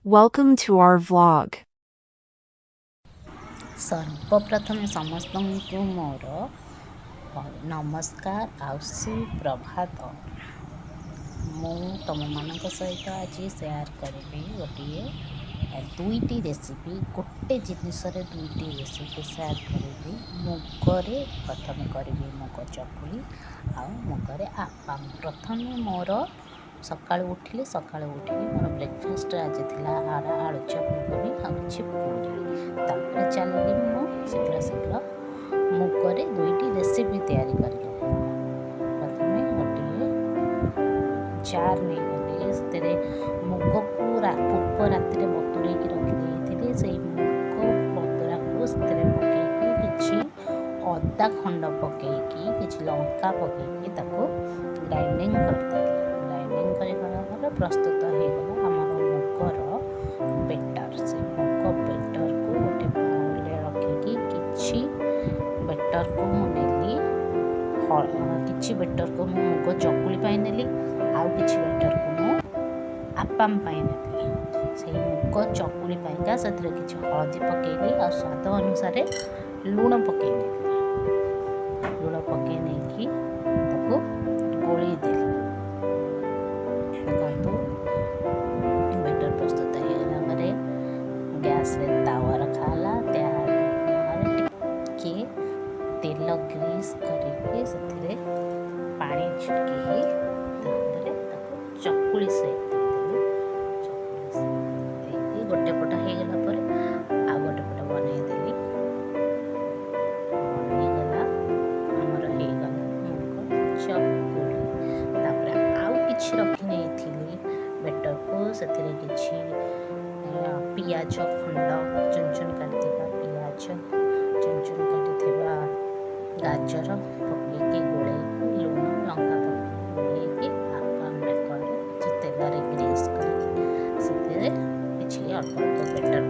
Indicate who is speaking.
Speaker 1: Welcome to our vlog.
Speaker 2: ସର୍ବପ୍ରଥମେ ସମସ୍ତଙ୍କୁ ମୋର ନମସ୍କାର ଆଉ ସୁପ୍ରଭାତ। ମୁଁ ତୁମମାନଙ୍କ ସହିତ ଆଜି ସେୟାର କରିବି ଗୋଟିଏ ଦୁଇଟି ରେସିପି। ଗୋଟେ ଜିନିଷରେ ଦୁଇଟି ରେସିପି ସେୟାର କରିବି। ମୁଗରେ ପ୍ରଥମେ କରିବି ମୁଗ ଚକୁଳି ଆଉ ମୁଗରେ ଆପାମ। ପ୍ରଥମେ ମୋର ସକାଳୁ ଉଠିଲି। ସକାଳୁ ଉଠିକି ମୋର ବ୍ରେକଫାଷ୍ଟରେ ଆଜି ଥିଲା ଆଳୁଚପ, ଘୁଗୁନି ଆଉ କିଛି ପୁରୀ। ତାପରେ ଚାଲିଲି ମୁଁ ଶୀଘ୍ର ଶୀଘ୍ର ମୁଗରେ ଦୁଇଟି ରେସିପି ତିଆରି କରିବାକୁ। ପ୍ରଥମେ ଗୋଟିଏ ଜାର୍ ନେଇଗଲି। ସେଥିରେ ମୁଗକୁ ପୂର୍ବ ରାତିରେ ବତୁରେଇକି ରଖିଦେଇଥିଲି। ସେଇ ମୁଗ ବତୁରାକୁ ସେଥିରେ ପକେଇକି, କିଛି ଅଦା ଖଣ୍ଡ ପକେଇକି, କିଛି ଲଙ୍କା ପକେଇକି ତାକୁ ଗ୍ରାଇଣ୍ଡିଙ୍ଗ କରିଦେଲି। ଗ୍ରାଇଣ୍ଡିଙ୍ଗ କରିଗଲା ପରେ ପ୍ରସ୍ତୁତ ହେଇଗଲା ଆମର ମୁଗର ବେଟର୍। ସେ ମୁଗ ବେଟର୍କୁ ଗୋଟେ ବାଉଲରେ ରଖିକି କିଛି ବେଟର୍କୁ ମୁଁ ନେଲି, କିଛି ବେଟର୍କୁ ମୁଁ ମୁଗ ଚକୁଳି ପାଇଁ ନେଲି, ଆଉ କିଛି ବେଟର୍କୁ ମୁଁ ଆପାମ ପାଇଁ ନେଲି। ସେଇ ମୁଗ ଚକୁଳି ପାଇଁକା ସେଥିରେ କିଛି ହଳଦୀ ପକେଇଲି ଆଉ ସ୍ୱାଦ ଅନୁସାରେ ଲୁଣ ପକେଇ ନେଲି। ଲୁଣ ପକେଇ ନେଇକି ତାକୁ ଗୋଳେଇ ଦେଲି। ଦେଖନ୍ତୁ, ବେଟର୍ ପ୍ରସ୍ତୁତ ହେଇଗଲା ପରେ ଗ୍ୟାସ୍ରେ ତାୱା ରଖା ହେଲା। ତାୱାରେ ଟିକେ ତେଲ ଗ୍ରୀସ୍ କରିକି ସେଥିରେ ପାଣି ଛିଟକିକି ତାପରେ ତାକୁ ଚକୁଳି ସେପ୍ ଦେଇଦେଲି। ଚକୁଳି ସେପ୍ ଦେଇକି ଗୋଟେ ପଟ ହେଇଗଲା ପରେ ଆଉ ଗୋଟେ ପଟ ବନେଇଦେଲି। ବନେଇଗଲା, ଆମର ହେଇଗଲା ମୁଗ ଚକୁଳି। ତାପରେ ଆଉ କିଛି ରଖି ନେଇଥିଲି ବେଟରକୁ। ସେଥିରେ କିଛି ପିଆଜ ଖଣ୍ଡ ଚୁନ ଚୁନ କାଟିଥିବା ପିଆଜ, ଚୁନ ଚୁନ କାଟିଥିବା ଗାଜର ପକେଇକି ଗୋଳେଇକି, ଲୁଣ ଲଙ୍କା ପକେଇକି ଗୋଳେଇକି, ଆପାମ ମେକରରେ କିଛି ତେଲରେ ଗ୍ରୀସ୍ କରିକି ସେଥିରେ କିଛି ଅଳ୍ପ ଅଳ୍ପ ବେଟର